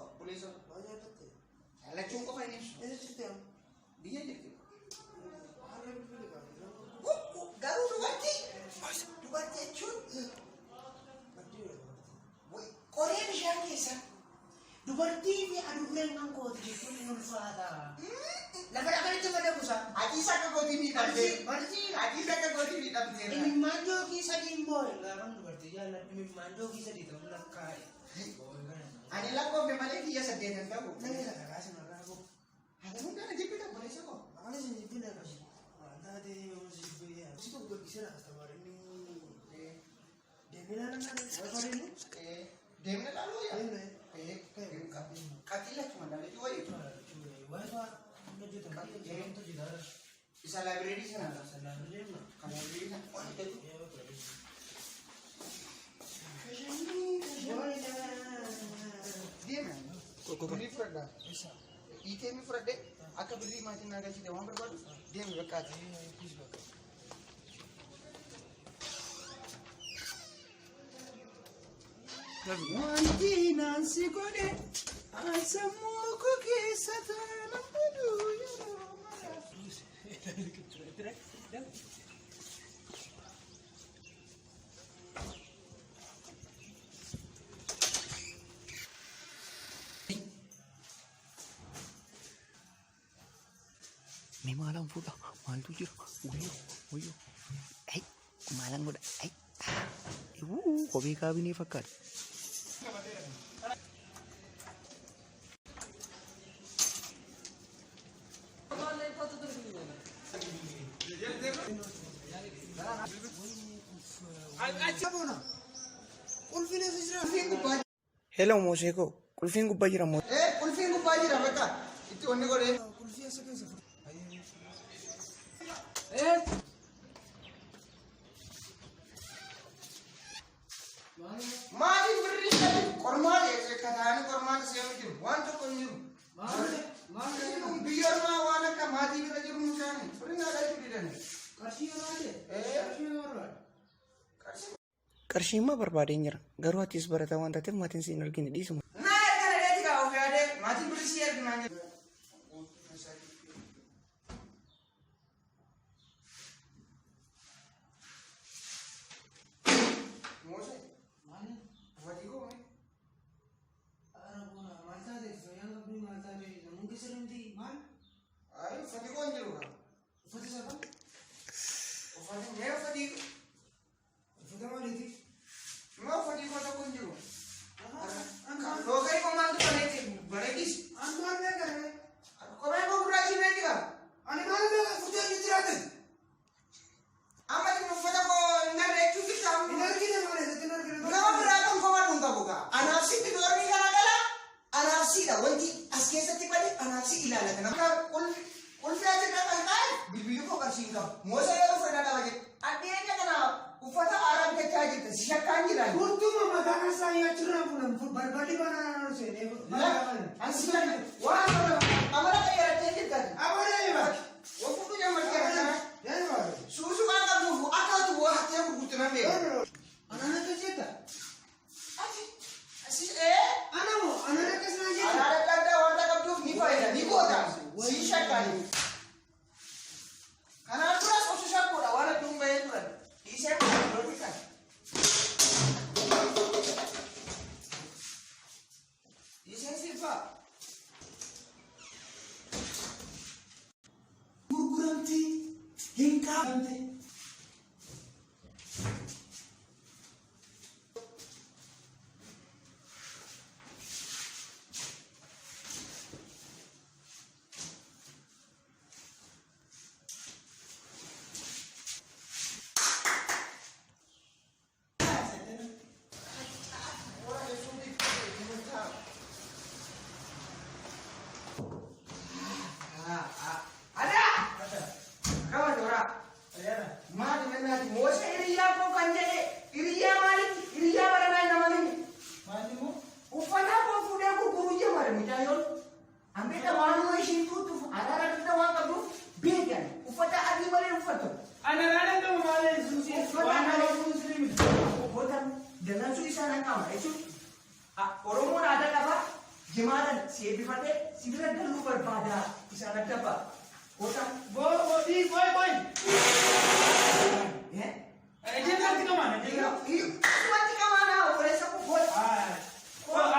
Obboleessa koo. Maal nyaattatte? Jaalachuun qofa hin ibsu. Eessa jirti amma? Biyya jirti. Harree bilbili kaafee. Garuu dubartii dubartii jechuun qoree bishaan keessa. Dubartii fi adurreen kan kooti jechuun hin ulfaata. Lafa dhaqanitti madaqusa. Atiis akka gootii miidhamtee. Barsiisa. Atiis akka gootii miidhamtee. Imimmaan jookii sadiin boo'e gaafan dubartii jaalladhu imimmaan jookii sadii ta'uu lakkaa'e. Ani lakkoofne malee kiyya saddeet hin ta'u. Namni kana kaasee maqaa koo. Haga hundaan jibbita obboleessa koo. Maqaan isin jibbina qaba. Waan taatee yoo jibbee si tokko gabbisee astamaariin deemee ilaalaa waan fayyadu. Deemnee ilaaluu yaa. Deemnee. Qaxii lachuma laalachuu wayii. Isa laabireerii sana. Kan laabireerii sana. Waan hojjetu. Deema. Birrii fudhadhaa. ATM fudhadhee akka birrii maatiin naa galchite waan barbaadu deemi bakkaati. Wanti naan si godhe sammuu koo keessa taana godhu yeroo mara. Mee maalan fuudha? Maaltu jira? Wayyoo, wayyoo. Ay, maalan godha? Ay, iwuu, kophee kaabinee fakkaata. Hello Moosee koo qulfiin gubbaa jira moo? Qulfiin gubbaa jira bakka itti wanni godhee. Qulfii eessa keessa fudhu? Maaliif birrii sadi qormaata kataanii qormaata seenu jiru waan tokko hin jiru. Biyya ormaa waan akka maatii bira jiru mucaani birrii naa galchuu didani. Qarshii barbaade? Qarshii barbaade? Qarshii immoo barbaadeen jira. Garuu atis barataa waan taateef maatiin si hin argine dhiisuma. Naa erga dhadheeti kaa of yaadee maatiin birrii si erginaan jedhu. Moosee uffatii koo mee? Maal taatee? Fayyaan qabdu maal taatee? Namoonni keessa deemti maal? Ayi uffatii koo hin jiru kaa. Uffata isaa kam? Uffatii mee uffatii Uffata maaliiti? mee uffatii koo tokko hin jiru. Lookarii koo maaltu bareedis bareedis. An maal beeka ree? Kopheen koo gurraachi beeki kaa. Ani maal beeka uffata eenyu jiraate? Amma isin uffata koo hin garre jechuun jirta. Hin argine malee sitti hin argine. Nama biraa kan komadhu hin qabu kaa. Anaaf sitti doormii kana gala. Anaaf siidha wanti as keessatti bade anaaf si ilaallata. Nama qulfi achirra kan kaa'e bilbilli koo qarshii hin qabu. Moosa yoo dhufe na qaba jedhe. Addeenya kana uffata haaraa bitachaa jirta si shakkaan jiraan. Furtuma mataa keessaa achirraa fuudhan balballi banaa seenee. Ansi kana waan amala qayyarattee jirta. Abalee baaki. Wafuudhu jammartee kana. Yaani baaki. Suusu waan qabduuf akka ati waa hattee gurgurtu nan beeka. Anaan akkas jetta? Ati asi ee Ana moo anaan akkas naan jetta? Anaa adda addaa wanta qabduuf ni fayyada ni goota si shakkaani. Kanaan duras osoo shakkuudha waan hedduun bahee turan. Dhiisee looni kan. Dhiiseen siifaa. Gurguramtii hin kaafamte. Maali mannaati moosa hiriyyaa koo kan jedhe hiriyyaa maalitti hiriyyaa baranaa nama mini uffata koo fuudhee gurguruu jamare mucayyoon Ambeeta waanuma ishiin tuuttuuf araara adda waan qabduuf beekan uffata adii malee uffatu. Ana naan qabu malee suusii Uffata waan malee nama suusii miti. Uffata dalansuu isaa nan qaba jechuun Oromoon aadaa qaba. Jimaadhaan si eebbifadhee si bira galuu barbaada. Isaan adda ba'a. Kota. Boo bootii qoy qoy. Eh? Ejjeetti qamaan ejjeetti. Asumatti qamaanaa obboleessa koo kota.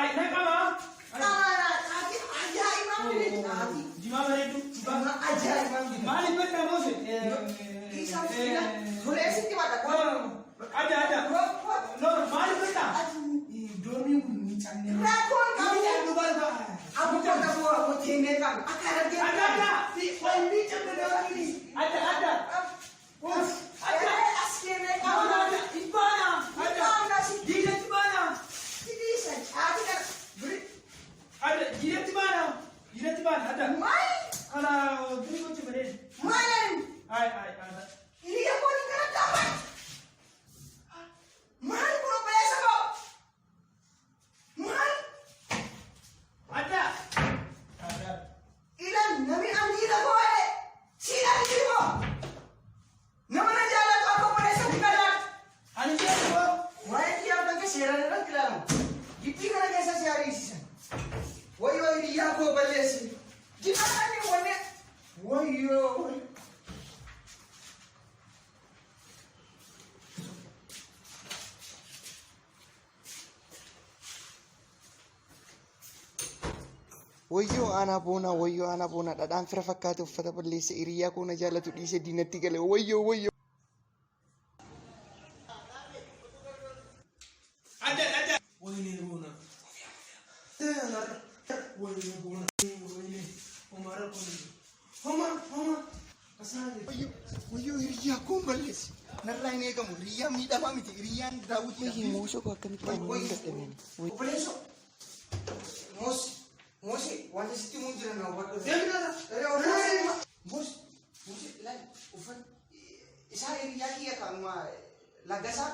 Ay na qamaa. Qamaanaa caatii ajaa'ibaa fide caatii. Jimaa bareedu. Jimaa ajaa'ibaa fide. Maaliif baddaa moose? Isaan fida. Toleessitti bada. Kota. Adda adda. No maaliif baddaa? Doormiin kun ni cabne. Rakkoon qabu. Abuka qabu hojjennee qabu. Akka argee. Adda adda. Wanni cabne doormiin. Adda adda. Adda. As kennee qabu. Adda. Ibaana. Adda. Diidatti baana. Sidiisa caatii kana. Biri. Adda diidatti baana. Diidatti baana. Adda. Maali? Kana gini gochi bareedu. Maali? Ay ay adda. Hiriya koon kana qaba. Maali kun obboleessa koo? Maali? Adda. Adda. Ilan namni ani dhiira koo jedhe siidha dhiirri koo. Nama na jaallatu akka obboleessa koo jaalladhu. Ani jedhu koo. Waa'ee kiyyaaf kan kee seeraan irratti ilaalamu. Giddii kana keessa si ariisisan. Wayyoo hiriyyaa koo balleessi. Jimaadhaan wanne. Wayyoo. Wayyoo aanaa boonaa, wayyoo aanaa boonaa, dhadhaan fira fakkaate uffata balleesse, hiriyaa koo na jaallatu dhiise diinatti gale, wayyoo wayyoo. Adda adda. Wayne boona. Wayne boona. Wayne. Omara kun. Homa homa. Asaani. Wayyoo wayyoo hiriyaa koo balleesse. Narraa hin eegamu, hiriyyaan miidhamaa miti, hiriyyaan daawwitiidha. Wayii moosoo koo akkamitti amanuu hin dadhabeen. Obboleesso. Moos. Moose wanta sitti himuun jira na hubadhu. Deemna. Moose. Moose ilaali uffata isaa hiriyaa kiyya kanuma lagasaa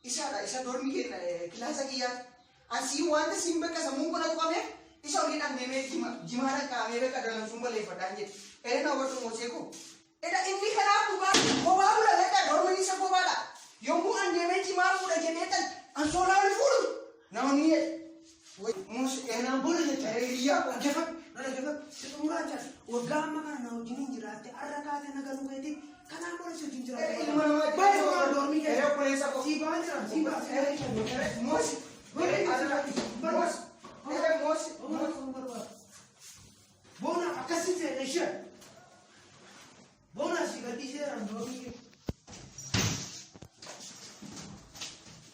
isaadha isa dormii kenna kilaasa kiyyaati. Asii wanta siin bakka sammuun kun tuqameef isa olii dhandheemee jimaadhaan qaamee bakka dalansuun balleeffadhaan jedhe. Ere na hubadhu moosee koo. Edha inni kanaaf dhugaa kophaa bula laqa dormiin isa kophaadha. Yommuu an deemee jimaa fuudha jedhee tan ansoolaa ol fuudhu namoonni jedhe. Moose Kanaan booda jecha. hiriyaa koo Dhaggeeffadhu. Dhaggeeffadhu. Si xumuraa jira. Waggaa amma kana na wajjin hin jiraatte har'a kaatee na galuu keetii kanaan booda si wajjin jiraatu. Ilma namaa Baay'ee waan dormii Ere keessa. obboleessa koo. Si ba'aa jira. Si ba'aa. Ere moose. Ere moose. Ere moose. Boona akkasii ta'e ishee. Boona si gadhiiseera dormii keessa.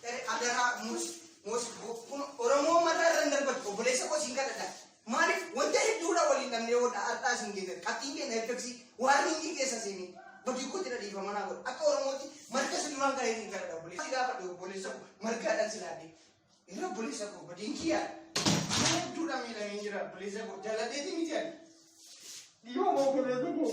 Ere adaraa moose. Moose kun Oromoo mataa irra hin darbatu obboleessa koo siin kadhadha. Maaliif wanta hedduudha waliin dhabnee wal har'aa siin geesse qabxiin keenya herreegsii waan hin keessa seenee badii koo jira dhiifama naa godha. Akka Oromootti marga si duraan garee siin kadhadha obboleessa. Si gaafadhe obboleessa koo margaadhaan si laadde. Ere obboleessa koo badiin kiyyaa. Nama hedduudha miidhamee jira obboleessa koo jaaladheeti miti ani. Dhiifama obboleessa koo.